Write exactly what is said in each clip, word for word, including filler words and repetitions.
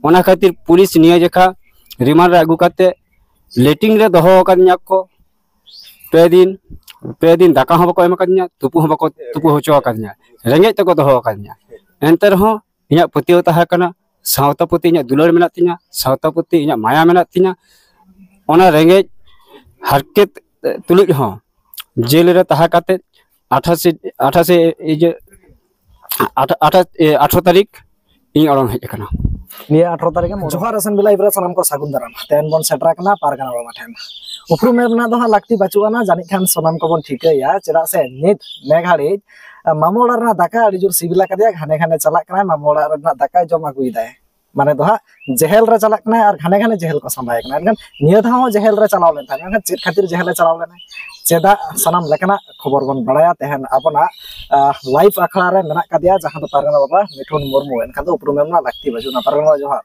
ᱚᱱᱟ ᱠᱷᱟᱹᱛᱤᱨ ᱯᱩᱞᱤᱥ ᱱᱤᱭᱟᱹ ᱡᱚᱠᱷᱟ ᱨᱤᱢᱟᱱᱰ ᱨᱮ ᱟᱹᱜᱩ ᱠᱟᱛᱮ ᱞᱮᱴᱤᱝ ᱨᱮ ᱫᱚᱦᱚ ᱟᱠᱟᱫᱤᱧᱟ ᱠᱚ᱾ ᱯᱮ ᱫᱤᱱ, ᱯᱮ ᱫᱤᱱ ᱫᱟᱠᱟ ᱦᱚᱸ ᱵᱟᱠᱚ ᱮᱢ ᱟᱠᱟᱫᱤᱧᱟ, ᱛᱩᱯᱩ ᱦᱚᱸ ᱵᱟᱠᱚ ᱛᱩᱯᱩ ᱦᱚᱪᱚ ᱟᱠᱟᱫᱤᱧᱟ, ᱨᱮᱸᱜᱮᱡ ᱛᱮᱠᱚ ᱫᱚᱦᱚ ᱟᱠᱟᱫᱤᱧᱟ᱾ ᱮᱱᱛᱮ ᱨᱮᱦᱚᱸ ᱤᱧᱟᱹᱜ ᱯᱟᱹᱛᱭᱟᱹᱣ ᱛᱟᱦᱮᱸ ᱠᱟᱱᱟ, ᱥᱟᱶᱛᱟ ᱯᱨᱚᱛᱤ ᱤᱧᱟᱹᱜ ᱫᱩᱞᱟᱹᱲ ᱢᱮᱱᱟᱜ ᱛᱤᱧᱟ, ᱥᱟᱶᱛᱟ ᱯᱨᱚᱛᱤ ᱤᱧᱟᱹᱜ ᱢᱟᱭᱟ ᱢᱮᱱᱟᱜ ᱛᱤᱧᱟ᱾ ᱚᱱᱟ ᱨᱮᱸᱜᱮᱡ ᱦᱟᱨᱠᱮᱛ ᱛᱩᱞᱩᱡ ᱦᱚᱸ ᱡᱮᱞ ᱨᱮ ᱛᱟᱦᱮᱸ ᱠᱟᱛᱮ ᱟᱴᱷᱟᱥᱮ, ᱟᱴᱷᱟᱥᱮ ᱤᱭᱟᱹ ᱟᱴᱷ-, ᱟᱴᱷᱟᱥ, ᱮ, ᱟᱴᱷᱨᱚ ᱛᱟᱹᱨᱤᱠᱷ ᱤᱧ ᱚᱰᱚᱝ ᱦᱮᱡ ᱟᱠᱟᱱᱟ᱾ ᱱᱤᱭᱟᱹ ᱟᱴᱷᱨᱚ ᱛᱟᱹᱨᱤᱠᱷ ᱮᱢ ᱡᱚᱦᱟᱨ ᱮᱥ ᱮᱢ ᱵᱤ ᱞᱟᱭᱤᱵᱷ ᱨᱮ ᱥᱟᱱᱟᱢ ᱠᱚ ᱥᱟᱹᱜᱩᱱ ᱫᱟᱨᱟᱢ᱾ ᱛᱮᱦᱮᱧ ᱵᱚᱱ ᱥᱮᱴᱮᱨ ᱟᱠᱟᱱᱟ ᱯᱟᱨᱜᱟᱱᱟ ᱵᱟᱵᱟ ᱴᱷᱮᱱ᱾ ᱩᱯᱨᱩᱢ ᱮᱢ ᱨᱮᱱᱟᱜ ᱫᱚ ᱦᱟᱸᱜ ᱞᱟᱹᱠᱛᱤ ᱵᱟᱹᱪᱩᱜ ᱟᱱᱟ, ᱡᱟᱹᱱᱤᱡ ᱠᱷᱟᱱ ᱥᱟᱱᱟᱢ ᱠᱚᱵᱚᱱ ᱴᱷᱤᱠᱟᱹᱭᱟ᱾ ᱪᱮᱫᱟᱜ ᱥᱮ ᱱᱤᱛ ᱱᱮ ᱜᱷᱟᱹᱲᱤᱡ, ᱟ, ᱢᱟᱢᱚ ᱚᱲᱟᱜ ᱨᱮᱱᱟᱜ ᱫᱟᱠᱟ ᱟᱹᱰᱤ ᱡᱳᱨ ᱥᱤᱵᱤᱞ ᱟᱠᱟᱫᱮᱭᱟ, ᱜᱷᱟᱱᱮ ᱜᱷᱟᱱᱮ ᱪᱟᱞᱟᱜ ᱠᱟᱱᱟᱭ, ᱢᱟᱢᱚ ᱚᱲᱟᱜ ᱨᱮᱱᱟᱜ ᱫᱟᱠᱟᱭ ᱡᱚᱢ ᱟᱹᱜᱩᱭᱮᱫᱟᱭ᱾ ᱢᱟᱱᱮ ᱫᱚ ᱦᱟᱸᱜ ᱡᱮᱦᱮᱞ ᱨᱮ ᱪᱟᱞᱟᱜ ᱠᱟᱱᱟᱭ ᱟᱨ ᱜᱷᱟᱱᱮ ᱜᱷᱟᱱᱮ ᱡᱮᱦᱮᱞ ᱠᱚ ᱥᱟᱢᱵᱟᱭᱮ ᱠᱟᱱᱟ᱾ ᱮᱱᱠᱷᱟᱱ ᱱᱤᱭᱟᱹ ᱫᱷᱟᱣ ᱦᱚᱸ ᱡᱮᱦᱮᱞ ᱨᱮ ᱪᱟᱞᱟᱣ ᱞᱮᱱ ᱛᱟᱦᱮᱸᱫ, ᱢᱮᱱᱠᱷᱟᱱ ᱪᱮᱫ ᱠᱷᱟᱹᱛᱤᱨ ᱡᱮᱦᱮᱞ ᱨᱮ ᱪᱟᱞᱟᱣ ᱞᱮᱱᱟᱭ, ᱪᱮᱫᱟᱜ, ᱥᱟᱱᱟᱢ ᱞᱮᱠᱟᱱᱟᱜ ᱠᱷᱚᱵᱚᱨ ᱵᱚᱱ ᱵᱟᱲᱟᱭᱟ ᱛᱟᱦᱮᱱ ᱟᱵᱚᱱᱟᱜ, ᱟᱦ, ᱞᱟᱭᱤᱵᱷ ᱟᱠᱷᱲᱟ ᱨᱮ ᱢᱮᱱᱟᱜ ᱠᱟᱫᱮᱭᱟ, ᱡᱟᱦᱟᱸ ᱫᱚ ᱯᱟᱨᱜᱟᱱᱟ ᱵᱟᱵᱟ ᱢᱤᱴᱷᱩᱱ ᱢᱩᱨᱢᱩ᱾ ᱮᱱᱠᱷᱟᱱ ᱫᱚ ᱩᱯᱨᱩᱢ ᱮᱢ ᱨᱮᱱᱟᱜ ᱞᱟᱹᱠᱛᱤ ᱵᱟᱹᱪᱩᱜᱼᱟ᱾ ᱯᱟᱨᱜᱟᱱᱟ ᱵᱟᱵᱟ, ᱡᱚᱦᱟᱨ᱾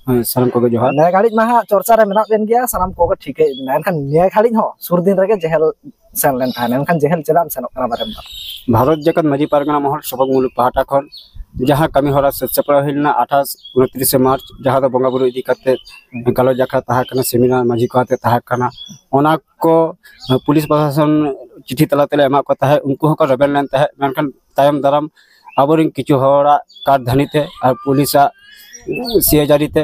ᱦᱮᱸ, ᱥᱟᱱᱟᱢ ᱠᱚᱜᱮ ᱡᱚᱦᱟᱨ᱾ ᱱᱤᱭᱟᱹ ᱜᱷᱟᱹᱲᱤᱡ ᱢᱟ ᱦᱟᱸᱜ ᱪᱚᱨᱪᱟ ᱨᱮ ᱢᱮᱱᱟᱜ ᱵᱮᱱ ᱜᱮᱭᱟ, ᱥᱟᱱᱟᱢ ᱠᱚᱜᱮ ᱴᱷᱤᱠᱟᱹᱭᱮᱫ ᱵᱮᱱᱟ᱾ ᱮᱱᱠᱷᱟᱱ ᱱᱤᱭᱟᱹ ᱜᱷᱟᱹᱲᱤᱡ ᱦᱚᱸ ᱥᱩᱨ ᱫᱤᱱ ᱨᱮᱜᱮ ᱡᱮᱦᱮᱞ ᱥᱮᱱ ᱞᱮᱱ ᱛᱟᱦᱮᱱᱟ, ᱮᱱᱠᱷᱟᱱ ᱡᱮᱦᱮᱞ ᱪᱮᱫᱟᱜ ᱮᱢ ᱥᱮᱱᱚᱜ ᱠᱟᱱᱟ ᱵᱟᱨᱮᱢ ᱵᱟᱨ? ᱵᱷᱟᱨᱚᱛ ᱡᱟᱠᱟᱛ ᱢᱟᱹᱡᱷᱤ ᱯᱟᱨᱜᱟᱱᱟ ᱢᱚᱦᱚᱞ ᱥᱚᱵᱚᱠ ᱢᱩᱞᱩᱠ ᱯᱟᱦᱴᱟ ᱠᱷᱚᱱ ᱡᱟᱦᱟᱸ ᱠᱟᱹᱢᱤ ᱦᱚᱨᱟ ᱥᱟᱹᱛ ᱥᱟᱯᱲᱟᱣ ᱦᱩᱭ ᱞᱮᱱᱟ ᱟᱴᱷᱟᱥ ᱩᱱᱛᱨᱤᱥᱮ ᱢᱟᱨᱪ, ᱡᱟᱦᱟᱸ ᱫᱚ ᱵᱚᱸᱜᱟ ᱵᱩᱨᱩ ᱤᱫᱤ ᱠᱟᱛᱮ ᱜᱟᱞᱚᱪ ᱟᱠᱷᱲᱟ ᱛᱟᱦᱮᱸ ᱠᱟᱱᱟ, ᱥᱮᱢᱤᱱᱟᱨ ᱢᱟᱹᱡᱷᱤ ᱠᱚ ᱟᱛᱮ ᱛᱟᱦᱮᱸ ᱠᱟᱱᱟ, ᱚᱱᱟ ᱠᱚ ᱯᱩᱞᱤᱥ ᱯᱨᱚᱥᱟᱥᱚᱱ ᱪᱤᱴᱷᱤ ᱛᱟᱞᱟ ᱛᱮᱞᱮ ᱮᱢᱟᱫ ᱠᱚ ᱛᱟᱦᱮᱸᱫ, ᱩᱱᱠᱩ ᱦᱚᱸᱠᱚ ᱨᱮᱵᱮᱱ ᱞᱮᱱ ᱛᱟᱦᱮᱸᱫ᱾ ᱢᱮᱱᱠᱷᱟᱱ ᱛᱟᱭᱚᱢ ᱫᱟᱨᱟᱢ ᱟᱵᱚᱨᱮᱱ ᱠᱤᱪᱷᱩ ᱦᱚᱲᱟᱜ ᱠᱟᱨᱫᱷᱟᱹᱱᱤ ᱛᱮ ᱟᱨ ᱯᱩᱞᱤᱥᱟᱜ ᱥᱤᱭᱟᱹ ᱡᱟᱹᱨᱤ ᱛᱮ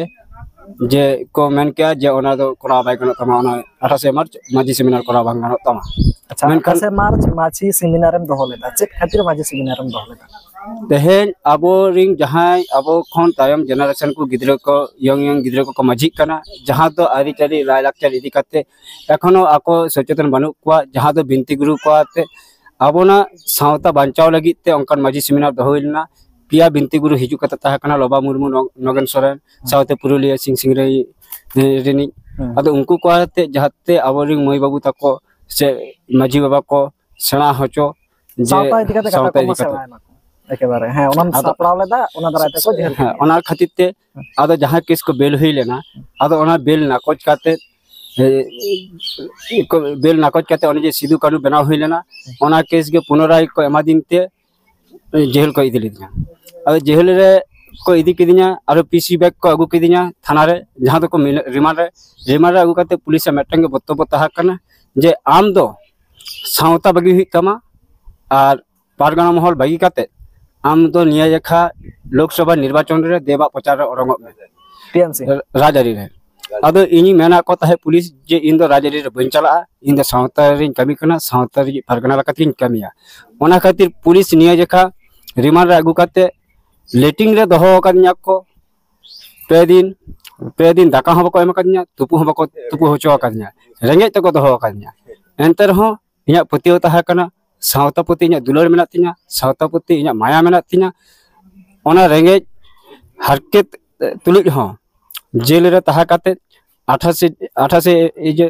ᱡᱮ ᱠᱚ ᱢᱮᱱ ᱠᱮᱜᱼᱟ ᱡᱮ ᱚᱱᱟ ᱫᱚ ᱠᱚᱨᱟᱣ ᱵᱟᱭ ᱜᱟᱱᱚᱜ ᱛᱟᱢᱟ, ᱚᱱᱟ ᱟᱴᱷᱟᱥᱮ ᱢᱟᱨᱪ ᱢᱟᱹᱡᱷᱤ ᱥᱮᱢᱤᱱᱟᱨ ᱠᱚᱨᱟᱣ ᱵᱟᱝ ᱜᱟᱱᱚᱜ ᱛᱟᱢᱟ᱾ ᱟᱪᱪᱷᱟ, ᱢᱮᱱᱠᱷᱟᱱ ᱟᱴᱷᱟᱥᱮ ᱢᱟᱨᱪ ᱢᱟᱹᱡᱷᱤ ᱥᱮᱢᱤᱱᱟᱨ ᱮᱢ ᱫᱚᱦᱚ ᱞᱮᱫᱟ, ᱪᱮᱫ ᱠᱷᱟᱹᱛᱤᱨ ᱢᱟᱹᱡᱷᱤ ᱥᱮᱢᱤᱱᱟᱨ ᱮᱢ ᱫᱚᱦᱚ ᱞᱮᱫᱟ? ᱛᱮᱦᱮᱧ ᱟᱵᱚᱨᱤᱱ ᱡᱟᱦᱟᱸᱭ ᱟᱵᱚ ᱠᱷᱚᱱ ᱛᱟᱭᱚᱢ ᱡᱮᱱᱟᱨᱮᱥᱚᱱ ᱠᱚ ᱜᱤᱫᱽᱨᱟᱹ ᱠᱚ, ᱭᱚᱝ ᱭᱚᱝ ᱜᱤᱫᱽᱨᱟᱹ ᱠᱚᱠᱚ ᱢᱟᱹᱡᱷᱤᱜ ᱠᱟᱱᱟ, ᱡᱟᱦᱟᱸ ᱫᱚ ᱟᱹᱨᱤᱪᱟᱹᱞᱤ ᱞᱟᱭᱼᱞᱟᱠᱪᱟᱨ ᱤᱫᱤ ᱠᱟᱛᱮ ᱮᱠᱷᱚᱱᱳ ᱟᱠᱚ ᱥᱚᱪᱮᱛᱚᱱ ᱵᱟᱹᱱᱩᱜ ᱠᱚᱣᱟ, ᱡᱟᱦᱟᱸ ᱫᱚ ᱵᱤᱱᱛᱤ ᱜᱩᱨᱩ ᱠᱚ ᱟᱛᱮ ᱟᱵᱚᱱᱟᱜ ᱥᱟᱶᱛᱟ ᱵᱟᱧᱪᱟᱣ ᱞᱟᱹᱜᱤᱫ ᱛᱮ ᱚᱱᱠᱟᱱ ᱢᱟᱹᱡᱷᱤ ᱥᱮᱢᱤᱱᱟᱨ ᱫᱚᱦᱚ ᱦᱩᱭ ᱞᱮᱱᱟ᱾ ᱯᱮᱭᱟ ᱵᱤᱱᱛᱤ ᱜᱩᱨᱩ ᱦᱤᱡᱩᱜ ᱠᱟᱛᱮ ᱛᱟᱦᱮᱸ ᱠᱟᱱᱟ, ᱞᱚᱵᱟ ᱢᱩᱨᱢᱩ, ᱱᱚ-, ᱱᱚᱜᱮᱱ ᱥᱚᱨᱮᱱ, ᱦᱩᱸ᱾ ᱥᱟᱶᱛᱮ ᱯᱩᱨᱩᱞᱤᱭᱟᱹ ᱥᱤᱝ ᱥᱤᱝᱨᱟᱹᱭ, ᱮ, ᱨᱤᱱᱤᱡ᱾ ᱦᱩᱸ᱾ ᱟᱫᱚ ᱩᱱᱠᱩ ᱠᱚ ᱟᱛᱮ ᱡᱟᱦᱟᱸᱛᱮ ᱟᱵᱚᱨᱮᱱ ᱢᱟᱹᱭ ᱵᱟᱹᱵᱩ ᱛᱟᱠᱚ ᱥᱮ ᱢᱟᱹᱡᱷᱤ ᱵᱟᱵᱟ ᱠᱚ ᱥᱮᱬᱟ ᱦᱚᱪᱚ, ᱡᱮ ᱥᱟᱶᱛᱟ ᱤᱫᱤ ᱠᱟᱛᱮ ᱠᱟᱛᱷᱟ ᱥᱟᱶᱛᱟ ᱠᱚ ᱤᱫᱤ ᱠᱟᱛᱮ᱾ ᱥᱮᱬᱟᱭ ᱢᱟᱠᱚ᱾ ᱮᱠᱮᱵᱟᱨᱮ, ᱦᱮᱸ, ᱚᱱᱟᱢ ᱟᱫᱚ ᱥᱟᱯᱲᱟᱣ ᱞᱮᱫᱟ, ᱚᱱᱟ ᱫᱟᱨᱟᱭ ᱛᱮᱠᱚ ᱡᱮᱦᱮᱞ ᱦᱮᱸ, ᱠᱮᱫ ᱢᱮᱭᱟ᱾ ᱚᱱᱟ ᱠᱷᱟᱹᱛᱤᱨ ᱛᱮ ᱦᱩᱸ᱾ ᱟᱫᱚ ᱡᱟᱦᱟᱸ ᱠᱮᱥ ᱠᱚ ᱵᱮᱞ ᱦᱩᱭ ᱞᱮᱱᱟ, ᱟᱫᱚ ᱚᱱᱟ ᱵᱮᱞ ᱱᱟᱠᱚᱪ ᱠᱟᱛᱮ, ᱮ, ᱠᱚ, ᱵᱮᱞ ᱱᱟᱠᱚᱪ ᱠᱟᱛᱮ ᱚᱱᱮ ᱡᱮ ᱥᱤᱫᱩ ᱠᱟᱹᱱᱦᱩ ᱵᱮᱱᱟᱣ ᱦᱩᱭ ᱞᱮᱱᱟ, ᱚᱱᱟ ᱠᱮᱥ ᱜᱮ ᱯᱩᱱᱚᱨᱟᱭ ᱠᱚ ᱮᱢᱟ ᱫᱤᱧ ᱛᱮ, ᱮ, ᱡᱮᱦᱮᱞ ᱠᱚ ᱤᱫᱤ ᱞᱤᱫᱤᱧᱟ᱾ ᱟᱫᱚ ᱡᱮᱦᱮᱞ ᱨᱮ ᱠᱚ ᱤᱫᱤ ᱠᱤᱫᱤᱧᱟ, ᱟᱨᱚ ᱯᱤᱥᱤ ᱵᱮᱜᱽ ᱠᱚ ᱟᱹᱜᱩ ᱠᱤᱫᱤᱧᱟ ᱛᱷᱟᱱᱟ ᱨᱮ, ᱡᱟᱦᱟᱸ ᱫᱚᱠᱚ ᱢᱮᱱ-, ᱨᱤᱢᱟᱱᱰ ᱨᱮ, ᱨᱤᱢᱟᱱᱰ ᱨᱮ ᱟᱹᱜᱩ ᱠᱟᱛᱮ ᱯᱩᱞᱤᱥ ᱟᱜ ᱢᱤᱫᱴᱟᱝ ᱜᱮ ᱵᱚᱠᱛᱚᱵᱵᱚ ᱛᱟᱦᱮᱸ ᱠᱟᱱᱟ ᱡᱮ ᱟᱢ ᱫᱚ ᱥᱟᱶᱛᱟ ᱵᱟᱹᱜᱤ ᱦᱩᱭᱩᱜ ᱛᱟᱢᱟ ᱟᱨ ᱯᱟᱨᱜᱟᱱᱟ ᱢᱚᱦᱚᱞ ᱵᱟᱹᱜᱤ ᱠᱟᱛᱮ ᱟᱢ ᱫᱚ ᱱᱤᱭᱟᱹ ᱡᱮᱠᱷᱟ ᱞᱳᱠᱥᱚᱵᱷᱟ ᱱᱤᱨᱵᱟᱪᱚᱱ ᱨᱮ ᱫᱮᱵᱟᱜ ᱯᱨᱚᱪᱟᱨ ᱨᱮ ᱚᱰᱚᱝᱚᱜ ᱢᱮ᱾ ᱴᱤᱮᱢᱥᱤ᱾ ᱨᱟᱡᱽᱟᱹᱨᱤ ᱨᱮ᱾ ᱟᱫᱚ ᱤᱧᱤᱧ ᱢᱮᱱᱟᱫ ᱠᱚ ᱛᱟᱦᱮᱸᱫ ᱯᱩᱞᱤᱥ ᱡᱮ ᱤᱧ ᱫᱚ ᱨᱟᱡᱽᱟᱹᱨᱤ ᱨᱮ ᱵᱟᱹᱧ ᱪᱟᱞᱟᱜᱼᱟ, ᱤᱧ ᱫᱚ ᱥᱟᱶᱛᱟ ᱨᱤᱧ ᱠᱟᱹᱢᱤ ᱠᱟᱱᱟ, ᱥᱟᱶᱛᱟ ᱨᱤᱧ ᱯᱟᱨᱜᱟᱱᱟ ᱞᱮᱠᱟᱛᱤᱧ ᱠᱟᱹᱢᱤᱭᱟ᱾ ᱚᱱᱟ ᱠᱷᱟᱹᱛᱤᱨ ᱯᱩᱞᱤᱥ ᱱᱤᱭᱟᱹ ᱡᱮᱠᱷᱟ ᱨᱤᱢᱟᱱᱰ ᱨᱮ ᱟᱹᱜᱩ ᱠᱟᱛᱮ ᱞᱮᱴᱤᱝ ᱨᱮ ᱫᱚᱦᱚ ᱟᱠᱟᱫᱤᱧᱟ ᱠᱚ ᱯᱮ ᱫᱤᱱ᱾ ᱯᱮ ᱫᱤᱱ ᱫᱟᱠᱟ ᱦᱚᱸ ᱵᱟᱠᱚ ᱮᱢ ᱟᱠᱟᱫᱤᱧᱟ, ᱛᱩᱯᱩ ᱦᱚᱸ ᱵᱟᱠᱚ ᱛᱩᱯᱩ ᱦᱚᱪᱚ ᱟᱠᱟᱫᱤᱧᱟ, ᱨᱮᱸᱜᱮᱡ ᱛᱮᱠᱚ ᱫᱚᱦᱚ ᱟᱠᱟᱫᱤᱧᱟ᱾ ᱮᱱᱛᱮ ᱨᱮᱦᱚᱸ ᱤᱧᱟᱹᱜ ᱯᱟᱹᱛᱭᱟᱹᱣ ᱛᱟᱦᱮᱸ ᱠᱟᱱᱟ, ᱥᱟᱶᱛᱟ ᱯᱨᱚᱛᱤ ᱤᱧᱟᱹᱜ ᱫᱩᱞᱟᱹᱲ ᱢᱮᱱᱟᱜ ᱛᱤᱧᱟᱹ, ᱥᱟᱶᱛᱟ ᱯᱨᱚᱛᱤ ᱤᱧᱟᱹᱜ ᱢᱟᱭᱟ ᱢᱮᱱᱟᱜ ᱛᱤᱧᱟᱹ᱾ ᱚᱱᱟ ᱨᱮᱸᱜᱮᱡ ᱦᱟᱨᱠᱮᱛ ᱛᱩᱞᱩᱡ ᱦᱚᱸ ᱡᱮᱞ ᱨᱮ ᱛᱟᱦᱮᱸ ᱠᱟᱛᱮ ᱟᱴᱷᱟᱥᱮ, ᱟᱴᱷᱟᱥᱮ ᱤᱭᱟᱹ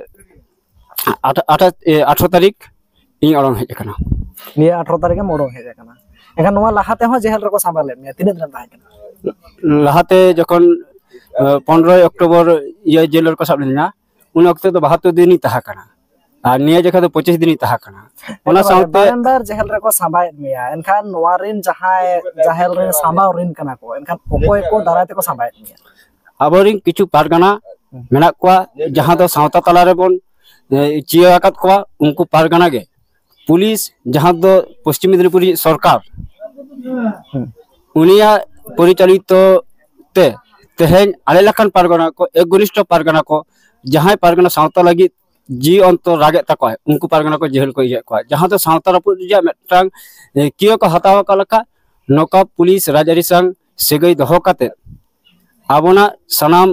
ᱟᱴᱷ-, ᱟᱴᱷᱟᱥ, ᱮ, ᱟᱴᱷᱨᱚ ᱛᱟᱹᱨᱤᱠᱷ ᱤᱧ ᱚᱰᱚᱝ ᱦᱮᱡ ᱟᱠᱟᱱᱟ᱾ ᱱᱤᱭᱟᱹ ᱟᱴᱷᱨᱚ ᱛᱟᱹᱨᱤᱠᱷ ᱮᱢ ᱚᱰᱚᱝ ᱦᱮᱡ ᱟᱠᱟᱱᱟ᱾ ᱮᱱᱠᱷᱟᱱ ᱱᱚᱣᱟ ᱞᱟᱦᱟ ᱛᱮᱦᱚᱸ ᱡᱮᱦᱮᱞ ᱨᱮᱠᱚ ᱥᱟᱢᱵᱟᱣ ᱞᱮᱫ ᱢᱮᱭᱟ, ᱛᱤᱱᱟᱹᱜ ᱫᱤᱱ ᱮᱢ ᱛᱟᱦᱮᱸ ᱠᱟᱱᱟ? ᱞᱟᱦᱟᱛᱮ ᱡᱚᱠᱷᱚᱱ, ᱮ, ᱯᱚᱱᱨᱚᱭ ᱚᱠᱴᱳᱵᱚᱨ ᱤᱭᱟᱹ ᱡᱮᱞ ᱨᱮᱠᱚ ᱥᱟᱵ ᱞᱤᱫᱤᱧᱟ, ᱩᱱ ᱚᱠᱛᱚ ᱫᱚ ᱵᱟᱦᱟᱛᱛᱳᱨ ᱫᱤᱱᱤᱧ ᱛᱟᱦᱮᱸ ᱠᱟᱱᱟ, ᱟᱨ ᱱᱤᱭᱟᱹ ᱡᱚᱠᱷᱟ ᱫᱚ ᱯᱚᱸᱪᱤᱥ ᱫᱤᱱᱤᱧ ᱛᱟᱦᱮᱸ ᱠᱟᱱᱟ᱾ ᱚᱱᱟ ᱮᱠᱮᱵᱟᱨᱮ ᱥᱟᱶᱛᱮ ᱵᱟᱨᱮᱱ ᱵᱟᱨ ᱡᱮᱦᱮᱞ ᱨᱮᱠᱚ ᱥᱟᱢᱵᱟᱣᱮᱫ ᱢᱮᱭᱟ, ᱮᱱᱠᱷᱟᱱ ᱱᱚᱣᱟ ᱨᱮᱱ ᱡᱟᱦᱟᱸᱭ ᱡᱟᱦᱮᱞ ᱨᱮᱱ ᱥᱟᱢᱵᱟᱣ ᱨᱮᱱ ᱠᱟᱱᱟ ᱠᱚ, ᱮᱱᱠᱷᱟᱱ ᱚᱠᱚᱭ ᱠᱚ ᱫᱟᱨᱟᱭ ᱛᱮᱠᱚ ᱥᱟᱢᱵᱟᱣᱮᱫ ᱢᱮᱭᱟ? ᱟᱵᱚᱨᱮᱱ ᱠᱤᱪᱷᱩ ᱯᱟᱨᱜᱟᱱᱟ ᱢᱮᱱᱟᱜ ᱠᱚᱣᱟ, ᱡᱟᱦᱟᱸ ᱫᱚ ᱥᱟᱶᱛᱟ ᱛᱟᱞᱟ ᱨᱮᱵᱚᱱ, ᱮ, ᱪᱤᱭᱟᱹ ᱟᱠᱟᱫ ᱠᱚᱣᱟ, ᱩᱱᱠᱩ ᱯᱟᱨᱜᱟᱱᱟ ᱜᱮ᱾ ᱯᱩᱞᱤᱥ, ᱡᱟᱦᱟᱸ ᱫᱚ ᱯᱚᱥᱪᱤᱢ ᱢᱮᱫᱽᱱᱤᱯᱩᱨ ᱨᱤᱱᱤᱡ ᱥᱚᱨᱠᱟᱨ, ᱩᱱᱤᱭᱟᱜ ᱯᱚᱨᱤᱪᱟᱞᱤᱛᱚ ᱛᱮ ᱛᱮᱦᱮᱧ ᱟᱞᱮ ᱞᱮᱠᱟᱱ ᱯᱟᱨᱜᱟᱱᱟ ᱠᱚ, ᱮᱠᱜᱚᱱᱤᱥᱴᱷᱚ ᱯᱟᱨᱜᱟᱱᱟ ᱠᱚ, ᱡᱟᱦᱟᱸᱭ ᱯᱟᱨᱜᱟᱱᱟ ᱥᱟᱶᱛᱟ ᱞᱟᱹᱜᱤᱫ ᱡᱤᱣᱤ ᱚᱱᱛᱚᱨ ᱨᱟᱜᱮᱫ ᱛᱟᱠᱚᱣᱟ, ᱩᱱᱠᱩ ᱯᱟᱨᱜᱟᱱᱟ ᱠᱚ ᱡᱮᱦᱮᱞ ᱠᱚ ᱤᱭᱟᱹᱭᱮᱫ ᱠᱚᱣᱟ, ᱡᱟᱦᱟᱸ ᱫᱚ ᱥᱟᱶᱛᱟ ᱨᱟᱹᱯᱩᱫ ᱨᱮᱭᱟᱜ ᱢᱤᱫᱴᱟᱝ, ᱮ, ᱠᱤᱭᱟᱹ ᱠᱚ ᱦᱟᱛᱟᱣ ᱟᱠᱟᱫ ᱞᱮᱠᱟ᱾ ᱱᱚᱝᱠᱟ ᱯᱩᱞᱤᱥ ᱨᱟᱡᱽᱟᱹᱨᱤ ᱥᱟᱶ ᱥᱟᱹᱜᱟᱹᱭ ᱫᱚᱦᱚ ᱠᱟᱛᱮ ᱟᱵᱚᱱᱟᱜ ᱥᱟᱱᱟᱢ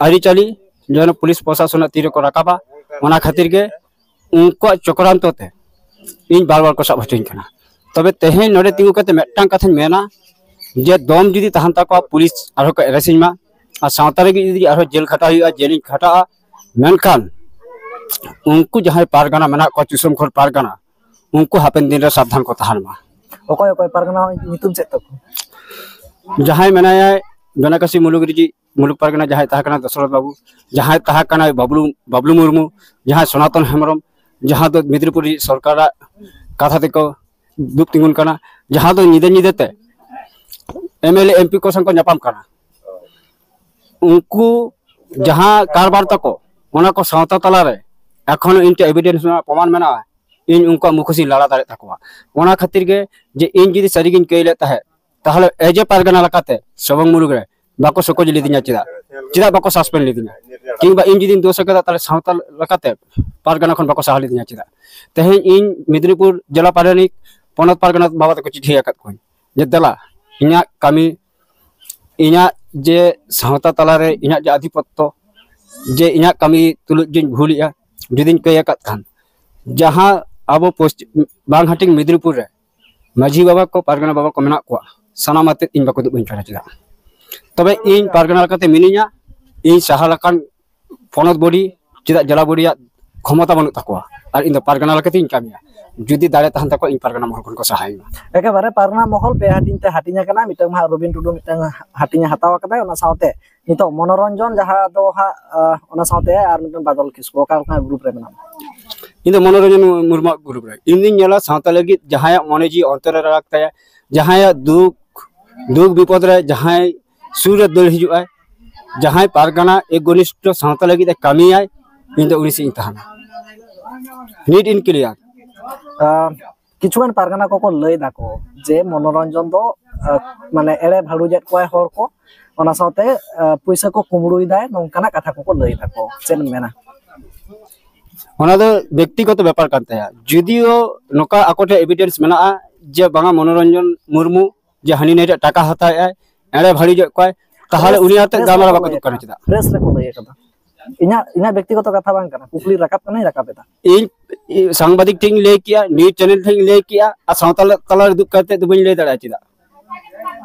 ᱟᱹᱨᱤᱪᱟᱹᱞᱤ ᱡᱮᱱᱚ ᱯᱩᱞᱤᱥ ᱯᱨᱚᱥᱟᱥᱚᱱᱟᱜ ᱛᱤ ᱨᱮᱠᱚ ᱨᱟᱠᱟᱵᱟ, ᱚᱱᱟ ᱠᱷᱟᱹᱛᱤᱨ ᱜᱮ ᱩᱱᱠᱩᱣᱟᱜ ᱪᱚᱠᱨᱟᱱᱛᱚ ᱛᱮ ᱤᱧ ᱵᱟᱨ ᱵᱟᱨ ᱠᱚ ᱥᱟᱵ ᱦᱚᱪᱚᱧ ᱠᱟᱱᱟ᱾ ᱛᱚᱵᱮ ᱛᱮᱦᱮᱧ ᱱᱚᱰᱮ ᱛᱤᱸᱜᱩ ᱠᱟᱛᱮ ᱢᱤᱫᱴᱟᱝ ᱠᱟᱛᱷᱟᱧ ᱢᱮᱱᱟ ᱡᱮ ᱫᱚᱢ ᱡᱩᱫᱤ ᱛᱟᱦᱮᱱ ᱛᱟᱠᱚᱣᱟ, ᱯᱩᱞᱤᱥ ᱟᱨᱦᱚᱸ ᱠᱚ ᱮᱨᱮᱥᱤᱧ ᱢᱟ, ᱟᱨ ᱥᱟᱶᱛᱟ ᱞᱟᱹᱜᱤᱫ ᱡᱩᱫᱤ ᱟᱨᱦᱚᱸ ᱡᱮᱞ ᱠᱷᱟᱴᱟᱣ ᱦᱩᱭᱩᱜᱼᱟ, ᱡᱮᱞᱤᱧ ᱠᱷᱟᱴᱟᱜᱼᱟ, ᱢᱮᱱᱠᱷᱟᱱ ᱩᱱᱠᱩ ᱡᱟᱦᱟᱸᱭ ᱯᱟᱨᱜᱟᱱᱟ ᱢᱮᱱᱟᱜ ᱠᱚᱣᱟ, ᱪᱩᱥᱟᱹᱢ ᱠᱷᱚᱲ ᱯᱟᱨᱜᱟᱱᱟ, ᱩᱱᱠᱩ ᱦᱟᱯᱮᱱ ᱫᱤᱱ ᱨᱮ ᱥᱟᱵᱫᱷᱟᱱ ᱠᱚ ᱛᱟᱦᱮᱱ ᱢᱟ᱾ ᱚᱠᱚᱭ ᱚᱠᱚᱭ ᱯᱟᱨᱜᱟᱱᱟ ᱧᱩᱛᱩᱢ ᱪᱮᱫ ᱛᱟᱠᱚ? ᱡᱟᱦᱟᱸᱭ ᱢᱮᱱᱟᱭᱟ ᱵᱮᱱᱟᱠᱟᱥᱤ ᱢᱩᱞᱩᱠ ᱨᱤᱡᱤ, ᱢᱩᱞᱩᱠ ᱯᱟᱨᱜᱟᱱᱟ ᱡᱟᱦᱟᱸᱭ ᱛᱟᱦᱮᱸ ᱠᱟᱱᱟ ᱫᱚᱥᱚᱨᱚᱛᱷ ᱵᱟᱵᱩ, ᱡᱟᱦᱟᱸᱭ ᱛᱟᱦᱮᱸ ᱠᱟᱱᱟᱭ ᱵᱟᱵᱞᱩ, ᱵᱟᱵᱞᱩ ᱢᱩᱨᱢᱩ, ᱡᱟᱦᱟᱸᱭ ᱥᱚᱱᱟᱛᱚᱱ ᱦᱮᱢᱵᱨᱚᱢ, ᱡᱟᱦᱟᱸ ᱫᱚ ᱢᱮᱫᱽᱱᱤᱯᱩᱨ ᱨᱤᱡᱤ ᱥᱚᱨᱠᱟᱨᱟᱜ ᱠᱟᱛᱷᱟ ᱛᱮᱠᱚ ᱫᱩᱵ ᱛᱤᱸᱜᱩᱱ ᱠᱟᱱᱟ, ᱡᱟᱦᱟᱸ ᱫᱚ ᱧᱤᱫᱟᱹ ᱧᱤᱫᱟᱹ ᱛᱮ M L A M P ᱠᱚ ᱥᱟᱶ ᱠᱚ ᱧᱟᱯᱟᱢ ᱠᱟᱱᱟ᱾ ᱩᱱᱠᱩ ᱡᱟᱦᱟᱸ ᱠᱟᱨᱵᱟᱨ ᱛᱟᱠᱚ, ᱚᱱᱟ ᱠᱚ ᱥᱟᱶᱛᱟ ᱛᱟᱞᱟᱨᱮ ᱮᱠᱷᱚᱱᱳ ᱤᱧ ᱴᱷᱮᱱ ᱮᱵᱷᱤᱰᱮᱱᱥ ᱨᱮᱱᱟᱜ ᱯᱨᱚᱢᱟᱱ ᱢᱮᱱᱟᱜᱼᱟ, ᱤᱧ ᱩᱱᱠᱩᱣᱟᱜ ᱢᱩᱠᱷᱚᱥᱤᱧ ᱞᱟᱲᱟ ᱫᱟᱲᱮᱭᱟᱜ ᱛᱟᱠᱚᱣᱟ᱾ ᱚᱱᱟ ᱠᱷᱟᱹᱛᱤᱨ ᱜᱮ ᱡᱮ ᱤᱧ ᱡᱩᱫᱤ ᱥᱟᱹᱨᱤᱜᱤᱧ ᱠᱟᱹᱭ ᱞᱮᱫ ᱛᱟᱦᱮᱸᱫ, ᱛᱟᱦᱚᱞᱮ ᱮᱡᱮ ᱯᱟᱨᱜᱟᱱᱟ ᱞᱮᱠᱟᱛᱮ ᱥᱚᱵᱚᱝ ᱢᱩᱞᱩᱠ ᱨᱮ ᱵᱟᱠᱚ ᱥᱚᱠᱚᱡ ᱞᱤᱫᱤᱧᱟ ᱪᱮᱫᱟᱜ? ᱪᱮᱫᱟᱜ ᱵᱟᱠᱚ ᱥᱟᱥᱯᱮᱱᱰ ᱞᱤᱫᱤᱧᱟ? ᱠᱤᱝᱵᱟ ᱤᱧ ᱡᱩᱫᱤᱧ ᱫᱳᱥ ᱟᱠᱟᱫᱟ, ᱛᱟᱦᱚᱞᱮ ᱥᱟᱶᱛᱟ ᱞᱮᱠᱟᱛᱮ ᱯᱟᱨᱜᱟᱱᱟ ᱠᱷᱚᱱ ᱵᱟᱠᱚ ᱥᱟᱦᱟ ᱞᱤᱫᱤᱧᱟ ᱪᱮᱫᱟᱜ? ᱛᱮᱦᱮᱧ ᱤᱧ ᱢᱮᱫᱽᱱᱤᱯᱩᱨ ᱡᱮᱞᱟ ᱯᱟᱨᱟᱱᱤᱠ ᱯᱚᱱᱚᱛ ᱯᱟᱨᱜᱟᱱᱟ ᱵᱟᱵᱟ ᱛᱟᱠᱚ ᱪᱤᱴᱷᱤ ᱟᱠᱟᱫ ᱠᱚᱣᱟᱧ ᱡᱮ, ᱫᱮᱞᱟ, ᱤᱧᱟᱹᱜ ᱠᱟᱹᱢᱤ, ᱤᱧᱟᱹᱜ ᱡᱮ ᱥᱟᱶᱛᱟ ᱛᱟᱞᱟᱨᱮ ᱤᱧᱟᱹᱜ ᱡᱮ ᱟᱫᱷᱤᱯᱚᱛᱛᱚ, ᱡᱮ ᱤᱧᱟᱹᱜ ᱠᱟᱹᱢᱤ ᱛᱩᱞᱩᱡ ᱡᱮᱧ ᱵᱷᱩᱞᱮᱜᱼᱟ, ᱡᱩᱫᱤᱧ ᱠᱟᱹᱭ ᱟᱠᱟᱫ ᱠᱷᱟᱱ, ᱡᱟᱦᱟᱸ ᱟᱵᱚ ᱯᱚᱥᱪᱤᱢ ᱵᱟᱝ ᱦᱟᱹᱴᱤᱧ ᱢᱮᱫᱽᱱᱤᱯᱩᱨ ᱨᱮ ᱢᱟᱹᱡᱷᱤ ᱵᱟᱵᱟ ᱠᱚ, ᱯᱟᱨᱜᱟᱱᱟ ᱵᱟᱵᱟ ᱠᱚ ᱢᱮᱱᱟᱜ ᱠᱚᱣᱟ, ᱥᱟᱱᱟᱢ ᱟᱛᱮᱫ ᱤᱧ ᱵᱟᱠᱚ ᱫᱩᱜ ᱵᱟᱹᱧ ᱠᱟᱱᱟ ᱪᱮᱫᱟᱜ? ᱛᱚᱵᱮ ᱤᱧ ᱯᱟᱨᱜᱟᱱᱟ ᱞᱮᱠᱟᱛᱮ ᱢᱤᱱᱟᱹᱧᱟ, ᱤᱧ ᱥᱟᱦᱟ ᱞᱮᱠᱟᱱ ᱯᱚᱱᱚᱛ ᱵᱚᱰᱤ ᱪᱮᱫᱟᱜ ᱡᱮᱞᱟ ᱵᱚᱰᱤᱭᱟᱜ ᱠᱷᱚᱢᱚᱛᱟ ᱵᱟᱹᱱᱩᱜ ᱛᱟᱠᱚᱣᱟ? ᱟᱨ ᱤᱧ ᱫᱚ ᱯᱟᱨᱜᱟᱱᱟ ᱞᱮᱠᱟᱛᱮᱧ ᱠᱟᱹᱢᱤᱭᱟ, ᱡᱩᱫᱤ ᱫᱟᱲᱮ ᱛᱟᱦᱮᱱ ᱛᱟᱠᱚᱣᱟ ᱤᱧ ᱯᱟᱨᱜᱟᱱᱟ ᱢᱚᱦᱚᱞ ᱠᱷᱚᱱ ᱠᱚ ᱥᱟᱦᱟᱭᱤᱧᱟ᱾ ᱮᱠᱮᱵᱟᱨᱮ ᱯᱟᱨᱜᱟᱱᱟ ᱢᱚᱦᱚᱞ ᱯᱮ ᱦᱟᱹᱴᱤᱧ ᱛᱮ ᱦᱟᱹᱴᱤᱧ ᱟᱠᱟᱱᱟ, ᱢᱤᱫᱴᱟᱝ ᱢᱟ ᱦᱟᱸᱜ ᱨᱚᱵᱤᱱ ᱴᱩᱰᱩ ᱢᱤᱫᱴᱟᱝ ᱦᱟᱹᱴᱤᱧ ᱮ ᱦᱟᱛᱟᱣ ᱟᱠᱟᱫᱟᱭ, ᱚᱱᱟ ᱥᱟᱶᱛᱮ ᱱᱤᱛᱚᱜ ᱢᱚᱱᱳᱨᱚᱧᱡᱚᱱ ᱡᱟᱦᱟᱸ ᱫᱚ ᱦᱟᱸᱜ, ᱟᱦ, ᱚᱱᱟ ᱥᱟᱶᱛᱮ ᱟᱨ ᱢᱤᱫᱴᱟᱝ ᱵᱟᱫᱚᱞ ᱠᱤᱥᱠᱩ, ᱚᱠᱟ ᱞᱮᱠᱟᱱᱟᱜ ᱜᱨᱩᱯ ᱨᱮ ᱢᱮᱱᱟᱢᱟ? ᱤᱧ ᱫᱚ ᱢᱚᱱᱳᱨᱚᱧᱡᱚᱱ ᱢᱩᱨᱢᱩᱣᱟᱜ ᱜᱨᱩᱯ ᱨᱮ᱾ ᱤᱧ ᱫᱩᱧ ᱧᱮᱞᱟ ᱥᱟᱶᱛᱟ ᱞᱟᱹᱜᱤᱫ ᱡᱟᱦᱟᱸᱭᱟᱜ ᱢᱚᱱᱮ ᱡᱤᱣᱤ ᱚᱱᱛᱚᱨ ᱨᱮ ᱨᱟᱲᱟᱜ ᱛᱟᱭᱟ, ᱡᱟᱦᱟᱸᱭᱟᱜ ᱫᱩᱠ, ᱫᱩᱠ ᱵᱤᱯᱚᱫ ᱨᱮ ᱡᱟᱦᱟᱸᱭ ᱥᱩᱨ ᱨᱮ ᱫᱟᱹᱲ ᱦᱤᱡᱩᱜ ᱟᱭ, ᱡᱟᱦᱟᱸᱭ ᱯᱟᱨᱜᱟᱱᱟ ᱮᱠᱜᱚᱱᱤᱥᱴᱷᱚ ᱥᱟᱶᱛᱟ ᱞᱟᱹᱜᱤᱫ ᱮ ᱠᱟᱹᱢᱤᱭᱟᱭ, ᱤᱧ ᱫᱚ ᱩᱱᱤ ᱥᱮᱫ ᱤᱧ ᱛᱟᱦᱮᱱᱟ᱾ ᱱᱤᱴ ᱮᱱᱰ ᱠᱞᱤᱭᱟᱨ᱾ ᱟᱦ, ᱠᱤᱪᱷᱩᱜᱟᱱ ᱯᱟᱨᱜᱟᱱᱟ ᱠᱚᱠᱚ ᱞᱟᱹᱭ ᱫᱟᱠᱚ ᱡᱮ ᱢᱚᱱᱳᱨᱚᱧᱡᱚᱱ ᱫᱚ, ᱟᱦ, ᱢᱟᱱᱮ ᱮᱲᱮ ᱵᱷᱟᱹᱲᱩᱡᱮᱫ ᱠᱚᱣᱟᱭ ᱦᱚᱲ ᱠᱚ, ᱚᱱᱟ ᱥᱟᱶᱛᱮ, ᱟᱦ, ᱯᱩᱭᱥᱟᱹ ᱠᱚ ᱠᱩᱢᱵᱽᱲᱩᱭᱮᱫᱟᱭ, ᱱᱚᱝᱠᱟᱱᱟᱜ ᱠᱟᱛᱷᱟ ᱠᱚᱠᱚ ᱞᱟᱹᱭ ᱫᱟᱠᱚ᱾ ᱪᱮᱫ ᱮᱢ ᱢᱮᱱᱟ? ᱚᱱᱟ ᱫᱚ ᱵᱮᱠᱛᱤᱜᱚᱛᱚ ᱵᱮᱯᱟᱨ ᱠᱟᱱ ᱛᱟᱭᱟ᱾ ᱡᱩᱫᱤᱭᱳ ᱱᱚᱝᱠᱟ ᱟᱠᱚ ᱴᱷᱮᱱ ᱮᱵᱷᱤᱰᱮᱱᱥ ᱢᱮᱱᱟᱜᱼᱟ ᱡᱮ ᱵᱟᱝᱟ ᱢᱚᱱᱳᱨᱚᱧᱡᱚᱱ ᱢᱩᱨᱢᱩ ᱡᱮ ᱦᱟᱹᱱᱤ ᱱᱟᱹᱭ ᱴᱷᱮᱱ ᱴᱟᱠᱟ ᱦᱟᱛᱟᱣᱮᱫ ᱟᱭ, ᱮᱲᱮ ᱵᱷᱟᱹᱲᱤᱡᱚᱜ ᱠᱚᱣᱟᱭ, ᱛᱟᱦᱚᱞᱮ ᱯᱨᱮᱥ, ᱩᱱᱤ ᱟᱛᱮ ᱯᱨᱮᱥ ᱜᱟᱞᱢᱟᱨᱟᱣ ᱨᱮᱠᱚ ᱵᱟᱠᱚ ᱞᱟᱹᱭ ᱫᱩᱜ ᱠᱟᱱᱟ ᱟᱠᱟᱫᱟ᱾ ᱪᱮᱫᱟᱜ? ᱯᱨᱮᱥ ᱨᱮᱠᱚ ᱞᱟᱹᱭ ᱟᱠᱟᱫᱟ᱾ ᱤᱧᱟᱹᱜ, ᱤᱧᱟᱹᱜ ᱵᱮᱠᱛᱤᱜᱚᱛᱚ ᱠᱟᱛᱷᱟ ᱵᱟᱝ ᱠᱟᱱᱟ, ᱠᱩᱠᱞᱤ ᱨᱟᱠᱟᱵ ᱠᱟᱱᱟᱧ ᱨᱟᱠᱟᱵ ᱮᱫᱟ᱾ ᱤᱧ, ᱤᱧ ᱥᱟᱝᱵᱟᱫᱤᱠ ᱴᱷᱮᱱ ᱤᱧ ᱞᱟᱹᱭ ᱠᱮᱜᱼᱟ, ᱱᱤᱭᱩᱡᱽ ᱪᱮᱱᱮᱞ ᱴᱷᱮᱱ ᱤᱧ ᱞᱟᱹᱭ ᱠᱮᱜᱼᱟ, ᱟᱨ ᱥᱟᱶᱛᱟ ᱛᱟᱞᱟᱨᱮ ᱫᱩᱜ ᱠᱟᱛᱮ ᱫᱚ ᱵᱟᱹᱧ ᱞᱟᱹᱭ ᱫᱟᱲᱮᱭᱟᱜᱼᱟ ᱪᱮᱫᱟᱜ?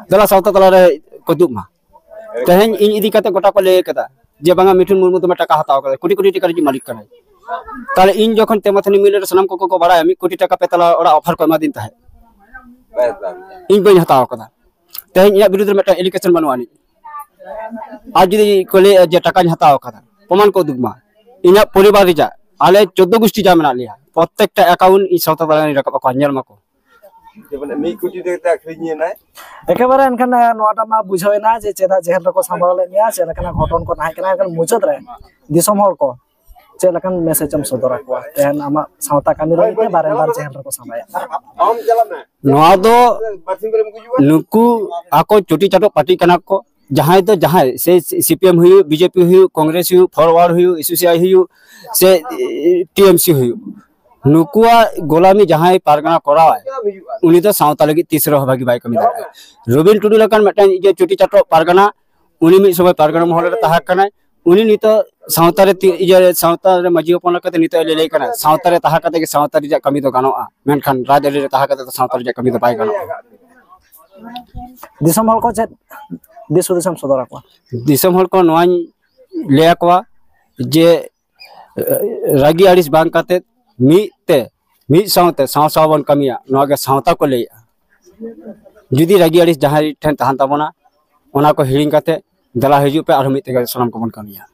ᱫᱮᱞᱟ ᱥᱟᱶᱛᱟ ᱛᱟᱞᱟᱨᱮ ᱠᱚ ᱫᱩᱜ ᱢᱟ᱾ ᱛᱮᱦᱮᱧ ᱤᱧ ᱤᱫᱤ ᱠᱟᱛᱮ ᱜᱚᱴᱟ ᱠᱚ ᱞᱟᱹᱭ ᱠᱟᱫᱟ ᱡᱮ ᱵᱟᱝᱟ ᱢᱤᱴᱷᱩᱱ ᱢᱩᱨᱢᱩ ᱫᱚᱢᱮ ᱴᱟᱠᱟ ᱦᱟᱛᱟᱣ ᱠᱟᱫᱟ, ᱠᱳᱴᱤ ᱠᱳᱴᱤ ᱴᱟᱠᱟ ᱨᱤᱱᱤᱡ ᱢᱟᱹᱞᱤᱠ ᱠᱟᱱᱟᱭ᱾ ᱛᱟᱦᱞᱮ ᱤᱧ ᱡᱚᱠᱷᱚᱱ ᱛᱮᱢᱟᱛᱷᱟᱱᱤ ᱢᱤᱞ ᱨᱮ ᱥᱟᱱᱟᱢ ᱠᱚᱠᱚ ᱠᱚ ᱵᱟᱲᱟᱭᱟ ᱢᱤᱫ ᱠᱳᱴᱤ ᱴᱟᱠᱟ ᱯᱮ ᱛᱟᱞᱟ ᱚᱲᱟᱜ ᱚᱯᱷᱟᱨ ᱠᱚ ᱮᱢᱟᱫᱤᱧ ᱛᱟᱦᱮᱸᱫ, ᱤᱧ ᱵᱟᱹᱧ ᱦᱟᱛᱟᱣ ᱠᱟᱫᱟ᱾ ᱛᱮᱦᱮᱧ ᱤᱧᱟᱹᱜ ᱵᱤᱨᱩᱫᱷ ᱨᱮ ᱢᱤᱫᱴᱟᱝ ᱮᱞᱤᱜᱮᱥᱚᱱ ᱵᱟᱹᱱᱩᱜ ᱟᱹᱱᱤᱡ᱾ ᱟᱨ ᱡᱩᱫᱤ ᱠᱚ ᱞᱟᱹᱭᱟ ᱡᱮ ᱴᱟᱠᱟᱧ ᱦᱟᱛᱟᱣ ᱠᱟᱫᱟ, ᱯᱨᱚᱢᱟᱱ ᱠᱚ ᱩᱫᱩᱜ ᱢᱟ᱾ ᱤᱧᱟᱹᱜ ᱯᱚᱨᱤᱵᱟᱨ ᱨᱮᱭᱟᱜ, ᱟᱞᱮ ᱪᱳᱫᱽᱫᱳ ᱜᱩᱥᱴᱤ ᱡᱟ ᱢᱮᱱᱟᱜ ᱞᱮᱭᱟ, ᱯᱨᱚᱛᱛᱮᱠᱴᱟ ᱮᱠᱟᱣᱩᱱᱴ ᱤᱧ ᱥᱟᱶᱛᱟ ᱛᱟᱞᱟ ᱨᱤᱧ ᱨᱟᱠᱟᱵ ᱟᱠᱚᱣᱟ, ᱧᱮᱞ ᱢᱟᱠᱚ᱾ ᱡᱮ ᱢᱟᱱᱮ ᱢᱤᱫ ᱠᱳᱴᱤ ᱴᱟᱠᱟ ᱛᱮ ᱟᱹᱠᱷᱨᱤᱧ ᱮᱱᱟᱭ᱾ ᱮᱠᱮᱵᱟᱨᱮ ᱮᱱᱠᱷᱟᱱ, ᱮ, ᱱᱚᱣᱟᱴᱟᱜ ᱢᱟ ᱵᱩᱡᱷᱟᱹᱣ ᱮᱱᱟ ᱡᱮ ᱪᱮᱫᱟᱜ ᱡᱮᱦᱮᱞ ᱨᱮᱠᱚ ᱥᱟᱢᱵᱟᱣ ᱞᱮᱫ ᱢᱮᱭᱟ, ᱪᱮᱫ ᱞᱮᱠᱟᱱᱟᱜ ᱜᱷᱚᱴᱚᱱ ᱠᱚ ᱛᱟᱦᱮᱸ ᱠᱟᱱᱟ᱾ ᱮᱱᱠᱷᱟᱱ ᱢᱩᱪᱟᱹᱫ ᱨᱮ ᱫᱤᱥᱚᱢ ᱦᱚᱲ ᱠᱚ ᱪᱮᱫ ᱞᱮᱠᱟᱱ ᱢᱮᱥᱮᱡᱽ ᱮᱢ ᱥᱚᱫᱚᱨ ᱟᱠᱚᱣᱟ? ᱛᱮᱦᱮᱧ ᱟᱢᱟᱜ ᱥᱟᱶᱛᱟ ᱠᱟᱹᱢᱤ ᱞᱟᱹᱜᱤᱫ ᱛᱮ ᱵᱟᱨᱮ ᱵᱟᱨ ᱡᱮᱦᱮᱞ ᱨᱮᱠᱚ ᱥᱟᱢᱵᱟᱭᱮᱫ ᱢᱮᱭᱟ᱾ ᱱᱚᱣᱟ ᱫᱚ ᱱᱩᱠᱩ ᱟᱠᱚ ᱪᱩᱴᱤ ᱪᱟᱴᱚ ᱯᱟᱨᱴᱤ ᱠᱟᱱᱟ ᱠᱚ᱾ ᱡᱟᱦᱟᱸᱭ ᱫᱚ ᱡᱟᱦᱟᱸᱭ, ᱥᱮ ᱥᱤ ᱯᱤ ᱮᱢ ᱦᱩᱭᱩᱜ, ᱵᱤ ᱡᱮ ᱯᱤ ᱦᱩᱭᱩᱜ, ᱠᱚᱝᱜᱨᱮᱥ ᱦᱩᱭᱩᱜ, ᱯᱷᱚᱨᱣᱟᱨᱰ ᱦᱩᱭᱩᱜ, ᱮᱥ ᱤᱭᱩ ᱥᱤ ᱟᱭ ᱦᱩᱭᱩᱜ, ᱥᱮ ᱴᱤ ᱮᱢ ᱥᱤ ᱦᱩᱭᱩᱜ, ᱱᱩᱠᱩᱣᱟᱜ ᱜᱳᱞᱟᱢᱤ ᱡᱟᱦᱟᱸᱭ ᱯᱟᱨᱜᱟᱱᱟ ᱠᱚᱨᱟᱣᱟᱭ, ᱩᱱᱤ ᱫᱚ ᱥᱟᱶᱛᱟ ᱞᱟᱹᱜᱤᱫ ᱛᱤᱥ ᱨᱮᱦᱚᱸ ᱵᱷᱟᱹᱜᱤ ᱵᱟᱭ ᱠᱟᱹᱢᱤ ᱫᱟᱲᱮᱭᱟᱜᱼᱟ᱾ ᱨᱚᱵᱤᱱ ᱴᱩᱰᱩ ᱞᱮᱠᱟᱱ ᱢᱤᱫᱴᱟᱝ ᱤᱭᱟᱹ ᱪᱩᱴᱤ ᱪᱟᱴᱚ ᱯᱟᱨᱜᱟᱱᱟ, ᱩᱱᱤ ᱢᱤᱫ ᱥᱚᱢᱚᱭ ᱯᱟᱨᱜᱟᱱᱟ ᱢᱚᱦᱚᱞ ᱨᱮ ᱛᱟᱦᱮᱸ ᱠᱟᱱᱟᱭ᱾ ᱩᱱᱤ ᱱᱤᱛᱚᱜ ᱥᱟᱶᱛᱟ ᱨᱮ ᱛᱤ-, ᱤᱭᱟᱹ, ᱥᱟᱶᱛᱟ ᱨᱮ ᱢᱟᱹᱡᱷᱤ ᱦᱚᱯᱚᱱ ᱞᱮᱠᱟᱛᱮ ᱱᱤᱛᱚᱜ ᱮ ᱞᱟᱹᱭ ᱠᱟᱱᱟ, ᱥᱟᱶᱛᱟ ᱨᱮ ᱛᱟᱦᱮᱸ ᱠᱟᱛᱮ ᱜᱮ ᱥᱟᱶᱛᱟ ᱨᱮᱭᱟᱜ ᱠᱟᱹᱢᱤ ᱫᱚ ᱜᱟᱱᱚᱜᱼᱟ, ᱢᱮᱱᱠᱷᱟᱱ ᱨᱟᱡᱽᱟᱹᱨᱤ ᱨᱮ ᱛᱟᱦᱮᱸ ᱠᱟᱛᱮ ᱫᱚ ᱥᱟᱶᱛᱟ ᱨᱮᱭᱟᱜ ᱠᱟᱹᱢᱤ ᱫᱚ ᱵᱟᱭ ᱜᱟᱱᱚᱜᱼᱟ᱾ ᱫᱤᱥᱚᱢ ᱦᱚᱲ ᱠᱚ ᱪᱮᱫ ᱫᱤᱥ ᱦᱩᱫᱤᱥ ᱮᱢ ᱥᱚᱫᱚᱨ ᱟᱠᱚᱣᱟ? ᱫᱤᱥᱚᱢ ᱦᱚᱲ ᱠᱚ ᱱᱚᱣᱟᱧ ᱞᱟᱹᱭ ᱟᱠᱚᱣᱟ ᱡᱮ, ᱮ, ᱨᱟᱹᱜᱤ ᱟᱹᱲᱤᱥ ᱵᱟᱝ ᱠᱟᱛᱮ ᱢᱤᱫ ᱛᱮ, ᱢᱤᱫ ᱥᱟᱶᱛᱮ ᱥᱟᱶ ᱥᱟᱶ ᱵᱚᱱ ᱠᱟᱹᱢᱤᱭᱟ, ᱱᱚᱣᱟ ᱜᱮ ᱥᱟᱶᱛᱟ ᱠᱚ ᱞᱟᱹᱭᱮᱜᱼᱟ᱾ ᱡᱩᱫᱤ ᱨᱟᱹᱜᱤ ᱟᱹᱲᱤᱥ ᱡᱟᱦᱟᱸᱭ ᱴᱷᱮᱱ ᱛᱟᱦᱮᱱ ᱛᱟᱵᱚᱱᱟ, ᱚᱱᱟ ᱠᱚ ᱦᱤᱲᱤᱧ ᱠᱟᱛᱮ ᱫᱮᱞᱟ ᱦᱤᱡᱩᱜ ᱯᱮ, ᱟᱨᱦᱚᱸ ᱢᱤᱫ ᱛᱮᱜᱮ ᱥᱟᱱᱟᱢ ᱠᱚᱵᱚᱱ ᱠᱟᱹᱢᱤᱭᱟ᱾